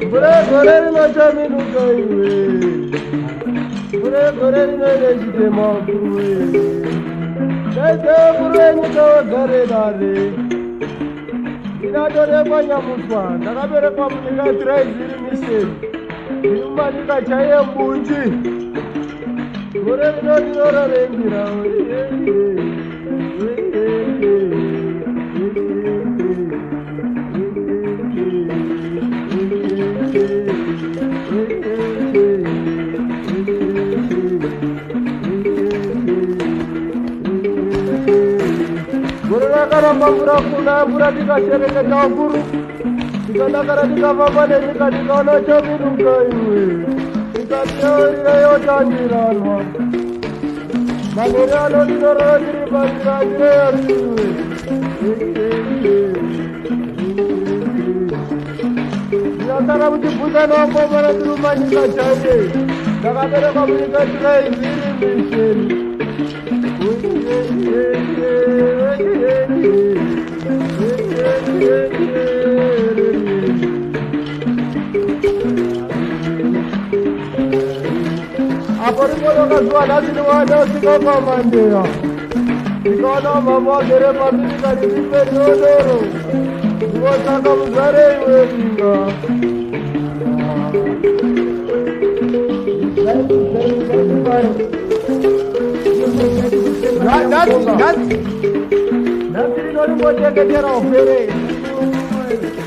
Mvura yegore rinochaminuka iwe, mvura yegore rinoine chitema kuruwe, daidzewo mvura yenyika wegare dare. Ndinatorekwa Nyamutswa, ndakaberekwa munyika Tiraiziri Misheni, ndiri mumanika chaiye mbunji. Gore rino ndinorarembira. Gore rakaramba mvura kuna mvura tikashereketa ukuru, tikadakara tikafamba nenyika tikaona chaminuka iwe, tikatiyaurira yotandiranwa. Manhere ano ndinorara ndiri panzira ndireyaziwe. Ndinasara muchibvunza nawakomana tiri mumanyika chaiye, ndakaberekwa munyika Tiraiziri Misheni. Apo ringodoka zuva nhasi ndiwanda usvika kwaMandeya, ndikaona mama wagere pasi ndikati ndipe riodoro, ndinotsvaka muzvare iwe ringa. Nhasi rino ringoteketera upere,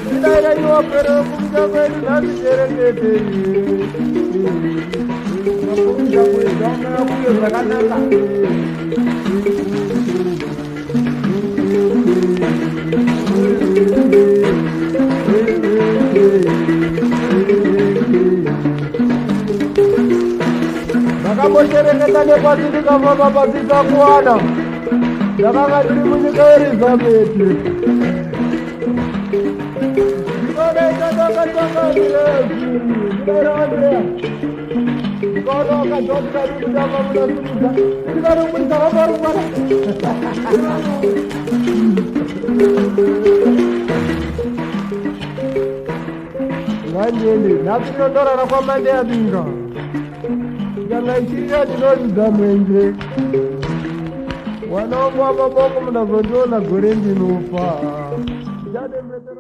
ndidairaiwa upere wekumusha kwedu nhasi tereketeri. Makumija kuedzaomera kuye zvakanaka. Ndakamboshereketa nepasi ndikafamba pasi takuwana, ndakanga ndiri munyika yeErizabheti. Ndinoita ndikaona wakadhokita ndikutamba munosimudza ndikanomudza vamarungwana. Ngandiende nhasi ndinotorara kwaMandeya Binga, kana ichirira ndinoridza mwenje. Mwana wangu wamaboko munazondiona gore ndinofa. Ndichademberedza.